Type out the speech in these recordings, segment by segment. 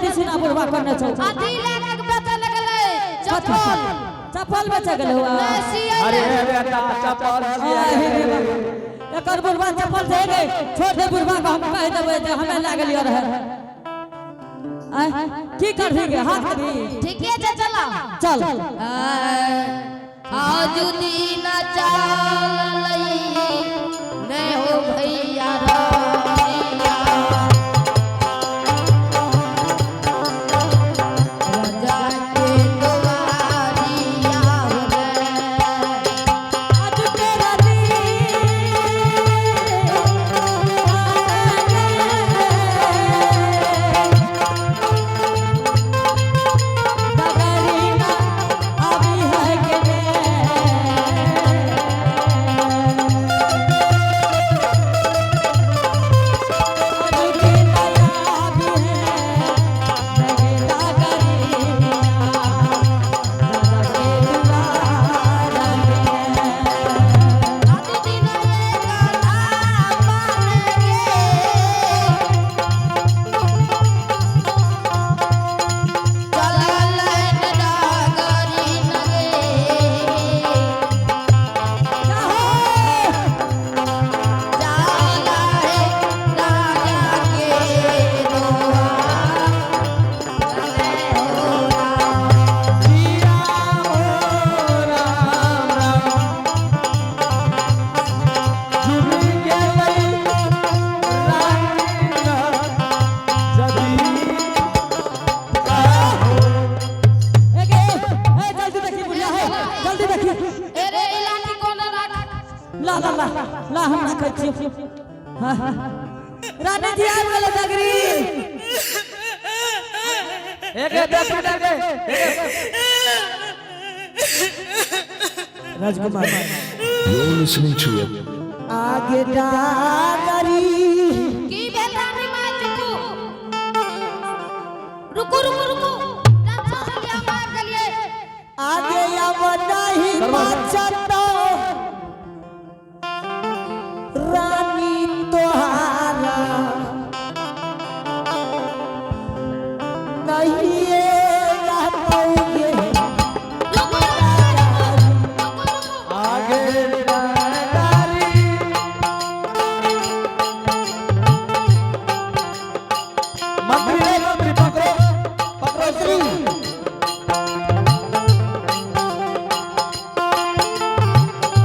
जल्दी सुना बुढ़वा करने छौ। अथी लए के बेचऽ लगलै, चप्पल। चप्पल बेचे गेलै हुआ। नहि, सियै अरे लए। बेटा, चप्पल आ, हे रे बाबा। एकर बुढ़वा चप्पल दे गए, छोड़ दे बुढ़वा के, हम कह देबै जे हमे लए गेलियो रहे। आय, की करही गे, हाथ करही? ठीके छै, चला। चल। आज दिन चललै नहि हो भैया रानिया, राजा के दुआरिया हो। आज तेरा डगरिया अभी है के आज दिन गाथा बन गे, चललै डगरी नगे। जाला है राजा के दुआर। जिया हो राम राम, जुड़ी गेलै रानी जदी जल्दी देखी बुढ़िया है, जल्दी देखी। अरे, इलाकी कोना राख। ला ला ला ला, हम रखै छियो। हाँ, हाँ। रानी जी, आबि गेलै डगरी। एक देख देख। राजकुमार। You're listening to a आगे डगरी। की भेल रानी माय? चुपू, रुकू रुकू रुकू, टेंशन से लिया, मार गेलियै। आगे अब नहीं बचत रानी तोहारा, नहीं रहतौगे। रुकू रुकू रुकू रुकू। आगे दारी मंत्री रे, मंत्री, पकड़ो पकड़ो श्री।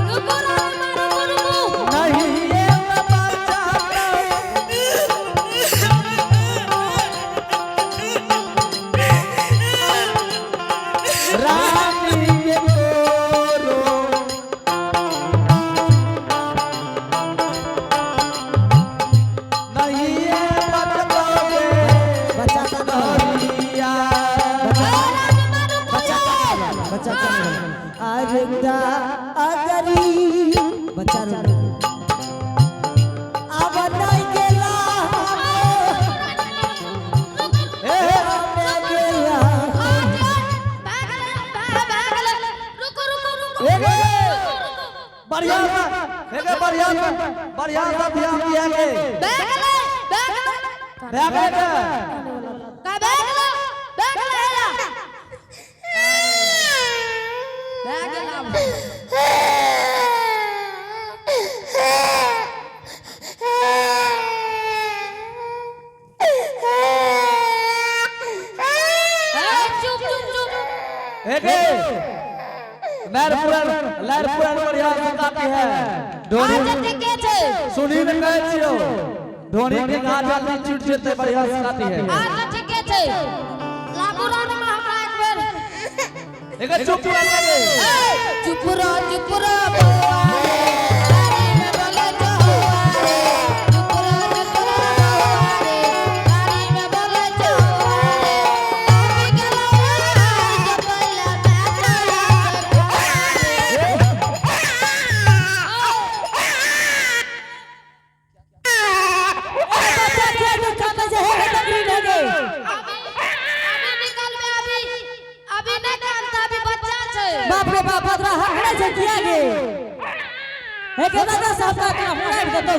रुकू रानी माँ, रुकू रुकू। नहीं ये बचाता। रानी के तोरो नहीं ये बचतोगे। बचाता नहीं। दरिया। रानी माँ, रुकू। बचाता नहीं। अरे अगरी बच्चा रो, अब नहीं गेला। ए हे। हमें गेला। रुकू रुकू रुकू। ए गे। बढ़िया सा, ए गे, बढ़िया सा, बढ़िया सा ध्यान दिया के। बैग ले, बैग ले। बैग ले के। का बैग ले, बैग ले आया। बैग ला। ए, चुप चुप चुप। ए गे। लहर पुरन, लहर पुरन बढ़िया से काटी है धोनी। आज ठीके छै। सुनी में कहै छियौ, धोनी के घाट जल्दी छूट जेतै, बढ़िया से काटी है। आज ठीके छै। लाबू रानी माँ, हमरा एक बेर। ए गे, चुप कर लगे। ए, चुप रहो, चुप रहो बौआ रे, गाड़ी में बोले चौआ रे। चुप रहो, चुप रहो बौआ रे, गाड़ी में बोले चौआ रे। आबि गेलौ राज चपला में चला रे। बच्चा के दुकान से हे डगरी ढगे। अभी अभी निकलबै, अभी अभी नहि कानता, अभी बच्चा छै। बाप रे बाप, बदरा हकड़े छै किया गे? हे के दादा साहब का हमरा देतौ।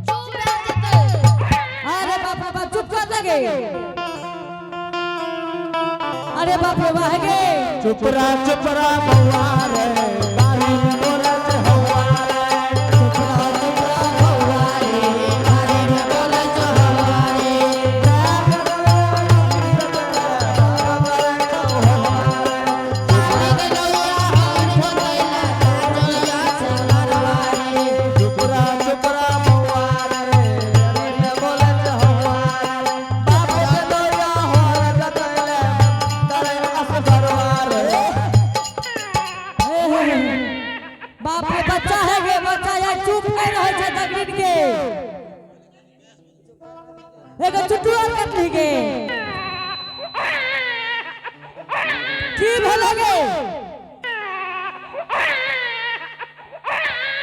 चुप भए जेतै। अरे बाप रे बाप, चुप कर लगे। अरे बाप रे वाह गे। चुपरा चुपरा बउआ रे, बारी में बोले छे हौआ रे। चुपरा चुपरा बउआ रे, बारी में बोले छे हौआ रे। रानी के नौया हर जोतैला काजलिया से घरवा रे। चुपरा चुपरा बउआ रे, बारी में बोले छे हौआ रे। बाप के दौरा होर जतैले, करे असगरवा रे। हे, हे, हे। बाप रे बच्चा है गे, बच्चा यार चुप नहीं रहे छे दगड़िन के। एगो चुटुआ कटली गे। की भेलो गे?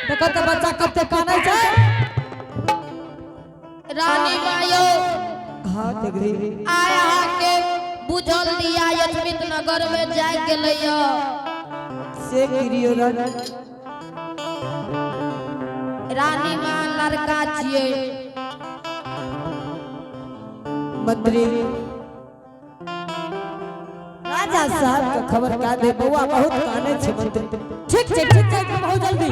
देखो तो बच्चा कते कानै छै। रानी मायो, हाँ दगरी। आय अहाँके बुझल दिया यशमित नगर में जाय गेलै। से क्रियो रानी। रानी माँ लड़का छियै। मंत्री, राजा साहब के खबर का दे, बउआ बहुत काने छे मंत्री। ठीक छै, ठीक छै, बहुत जल्दी।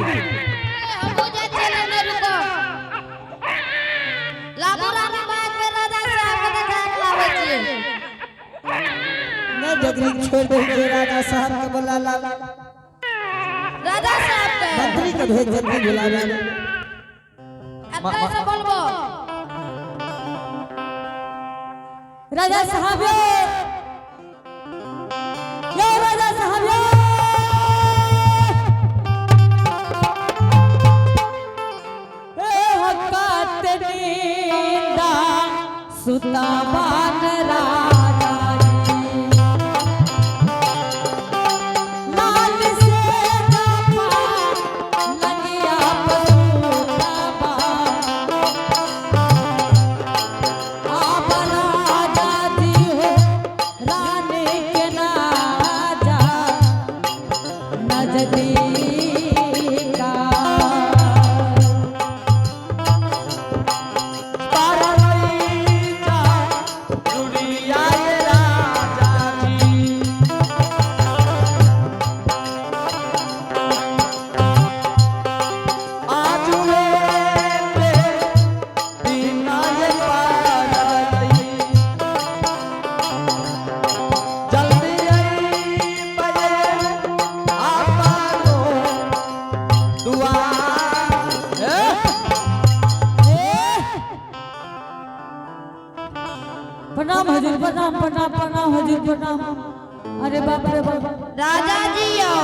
हमहूँ जाइ छियै, नहि रुको। लाबू रानी माँ, एक बेर राजा साहब के देखा के लाबै छियै। नहीं डगरी, छोड़ दे के राजा साहब के बोला ला। राजा साहब के। मंत्री के भेज, जल्दी बुला ला। एतय से बोलबो। राजा साहब यो, यो राजा साहब यो। ए हकात नींदा सुता बान राजा जी। लाल से दापा लगिया पसूता बान। आप राजा जी हो, रानी के राजा नजदीका। पारा लईचा जुड़िया ये राजा जी। आज वे बिना ये पारा लई। जल्दी आई पये आपनो दुआर। ए? ए! प्रणाम हजूर, प्रणाम प्रणाम प्रणाम हजूर, प्रणाम। अरे बाप रे बाप। राजा जी यो,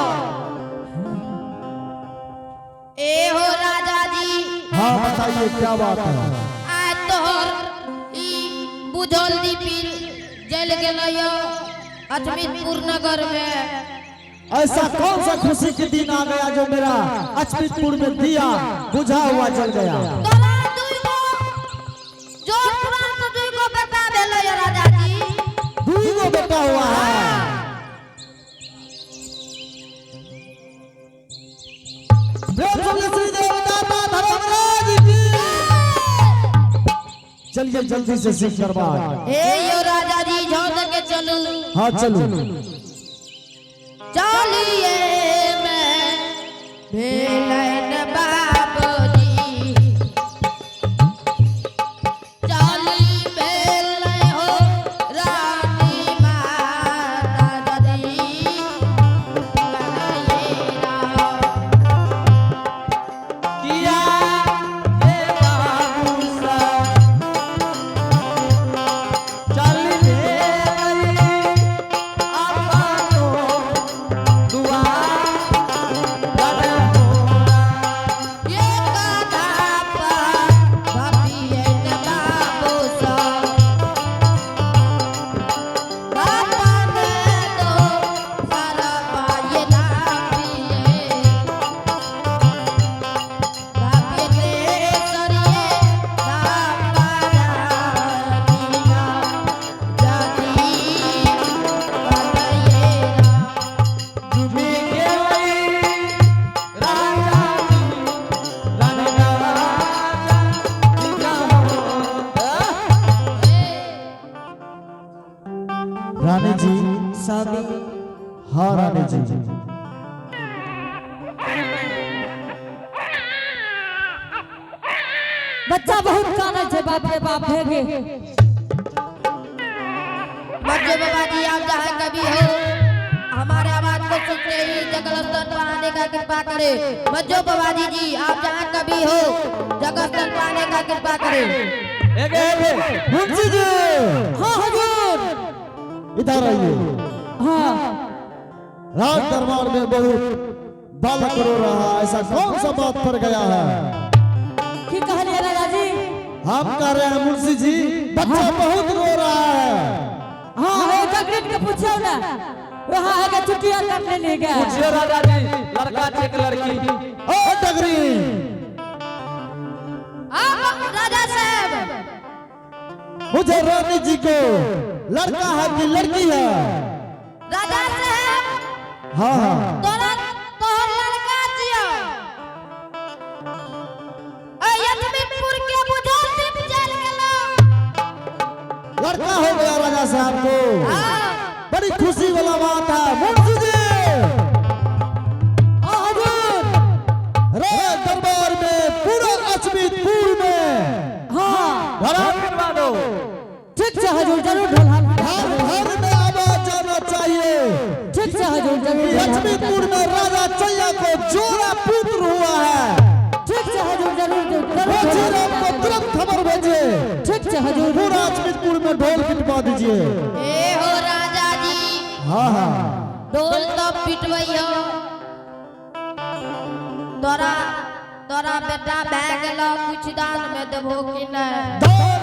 ए हो राजा जी। हाँ, बताइए क्या बात है? आय तोहर ई बुझल दीपी जल गेलै अजमितपुर नगर में। ऐसा कौन सा खुशी के दिन आ गया जो मेरा अचमितपुर में दिया बुझा हुआ जल गया? तोरा दुई गो जोर पुरान से दुई गो बेटा भेलै राजा जी। दुई गो बेटा हुआ है। प्रेम से बोलिए श्री देवदाता धर्मराज की। चलिए जल्दी से सिंह दरबार। हे यो राजा जी, झोंक के चलू। हाँ, चलो। चलिए मैं भेलन बाबूजी, चली भेल हो रानी माता जी बनाए। किया ये बाबू सा चल रे आपनो दुआर हो। रानी जी। स्वामी। हाँ रानी जी। बच्चा बहुत कानै छै, बाप रे बाप, हे गे। बच्चे बाबा जी, आप जहाँ कभी हो, हमारे आवाज को सुनते ही जगल स्थान पर आने का कृपा करे। बच्चों बाबा जी जी, आप जहाँ कभी हो, जगह स्थान पर आने का कृपा करे। एगे एगे। मुंशी जी। हाँ हजूर। इधर आइए। हाँ। राज दरबार में बहुत बालक रो रहा है, ऐसा कौन सा बात पर गया है? की कहलिए राजा जी? हम कह रहे हैं मुंशी जी, बच्चा बहुत रो रहा है। हाँ, हे जगरीन के पूछियौ ने, वहाँ है के छुट्टियां काट लेली गे। पूछियो राजा जी, लड़का छै कि लड़की? ओ डगरी। आप राजा साहब। मुझे रानी जी को लड़का है कि लड़की है? राजा साहब। हाँ हाँ। तोरा तोहर लड़का छियो, यशमितपुर के बुझल दीप जल गेलो। लड़का हो गया राजा साहब को? हाँ। बड़ी खुशी वाला बात है मुंशी जी। हाँ हजूर। राज दरबार में, पूरा अजमीतपुर में हाँ। भरा करवा दो। ठीक छै हजूर, जरूर ढोल। हर घर में आवाज जाना चाहिए। ठीक छै हजूर, जरूर ढोल। लक्ष्मीपुर में राजा चैया को जोड़ा पुत्र हुआ है। ठीक छै हजूर, जरूर जरूर। मुंशी राम को तुरंत खबर भेजिए। ठीक छै हजूर। पूरा अजमीतपुर में ढोल पिटवा दीजिए। ए हो राजा जी। हाँ हाँ। ढोल तो पिटवैयो, तोरा तोरा बेटा भए गेलो, कुछ दान में देबो कि नहीं? दान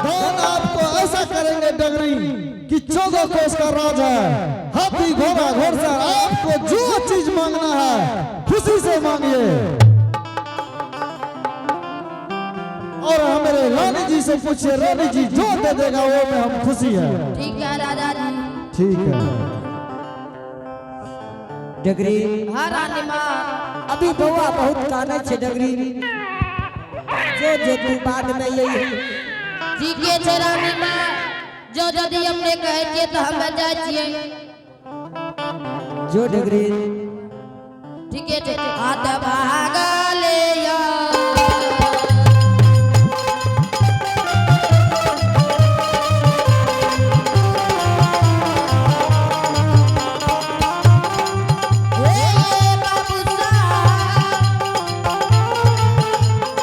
दान आपको ऐसा करेंगे डगरी कि 14 कोस का राज है, हाथी घोड़ा घोड़सर, आपको जो चीज मांगना है खुशी से मांगिए और हमारे रानी जी से पूछिए, रानी जी जो दे देगा वो में हम खुशी है। ठीक है राजा जी। ठीक है। डगरी। हाँ रानी माँ। अभी बौआ बहुत कानै छै डगरी, जो जो तू बाद में यही। ठीके छै रानी माँ, जो यदि अपने कहै छियै तऽ हमे जाइ छियै। जो डगरी। ठीके छै, हाथ भागले यौ। हे बाबू साहब,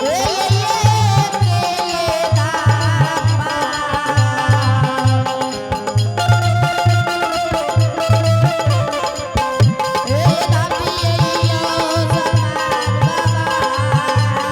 हे ये के दापा। हे दापियो समान बाबा।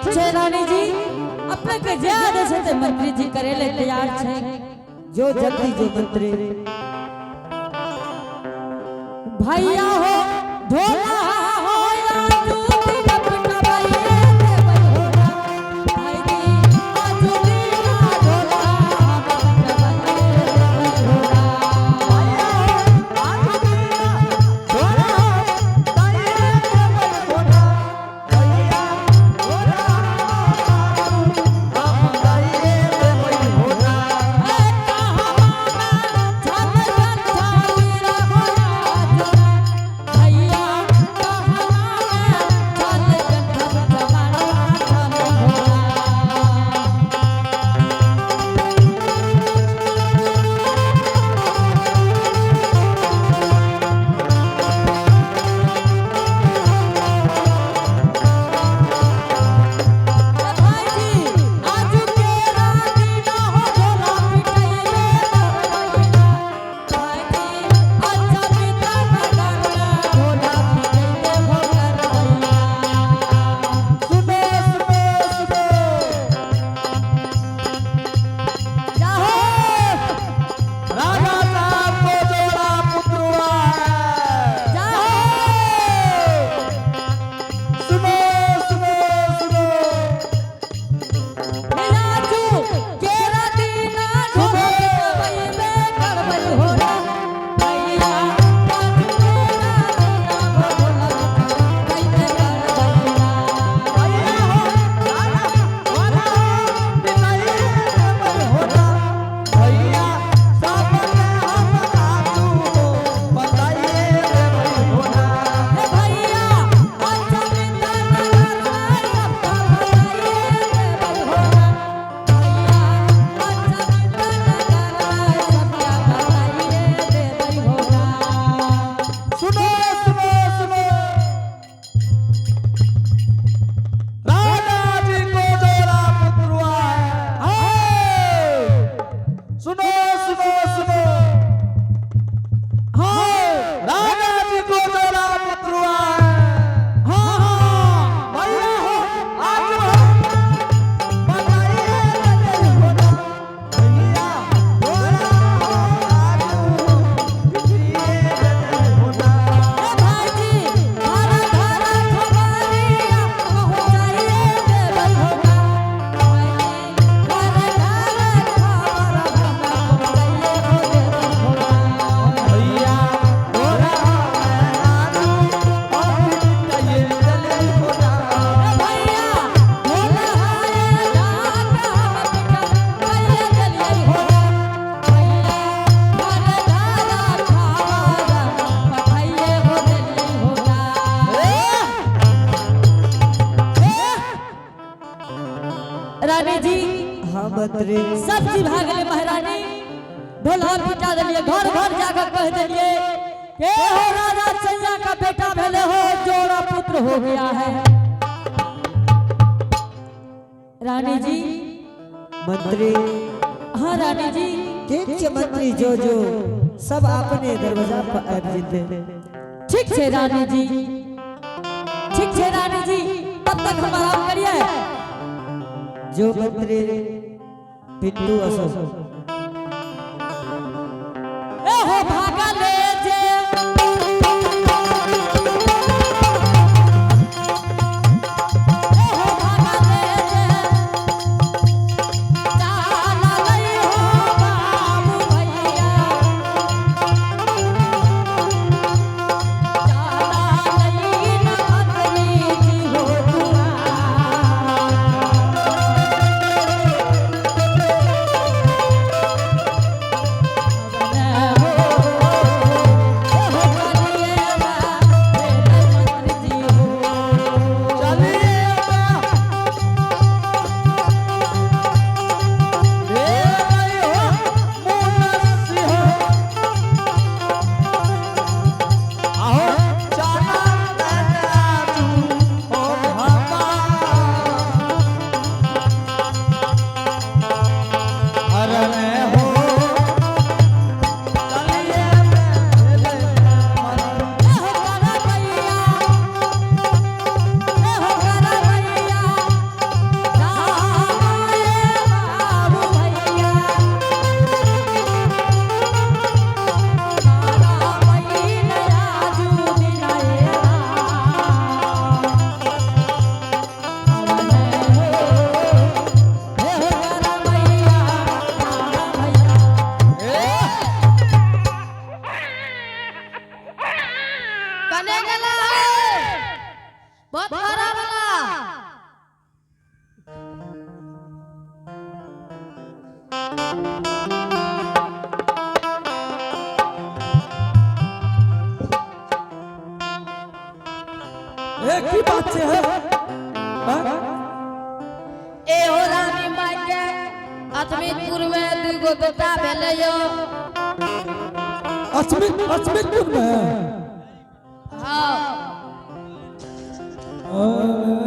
ठीक छै रानी जी, अपने के जे आदेश हेतै मंत्री जी करे ले तैयार छै। जो जल्दी जो मंत्री। भैया हो ढोला हो या जूती लपटबैये देबै हो ना। भाईजी आजू दीना ढोला हम पिटबैये देबै हो ना। सुनो सुनो सुनो, राजा साहब को जोड़ा पुत्र हुआ है। सुनो सुनो सुनो, भैया सबके हम आजू हो बताइए देबै होना। सुनो सुनो सुनो, राजा जी को जोड़ा पुत्र हुआ है। सुनो सुनो सुनो, राजा जी को जोड़ा पुत्र हुआ है। भैया हो आज हो बताइए देबै होना। भैया जोड़ा हो आजू पिटिए देबै होना। भैया गोरा आलू और पिटाइए देबै होना। रानी जी, हाँ मंत्री। सब चीज भए गेलै महारानी, ढोला पिटा देलियै, घर घर जाकर कह देलियै के हो राजा सैया का बेटा भेले हो, जोड़ा पुत्र हो गया है। रानी जी। मंत्री। हाँ रानी जी। ठीक छै मंत्री, जो जो सब अपने दरवाजा पर आबि जेतै। ठीक छै रानी जी, ठीक छै रानी जी, तब तक हम आराम करिए। जो मंत्री पिंटू अशोक। ए हो भागले जे ए हो भागले जे चाला लई हो बाबू भैया, चाला लई न मंत्री जी हो दुआर। ए की बात छै हे हाँ? ए हो रानी माई के अथमीपुर में दुगो बेटा भेलै यो। अस्मित अस्मितपुर में हाँ। हाँ।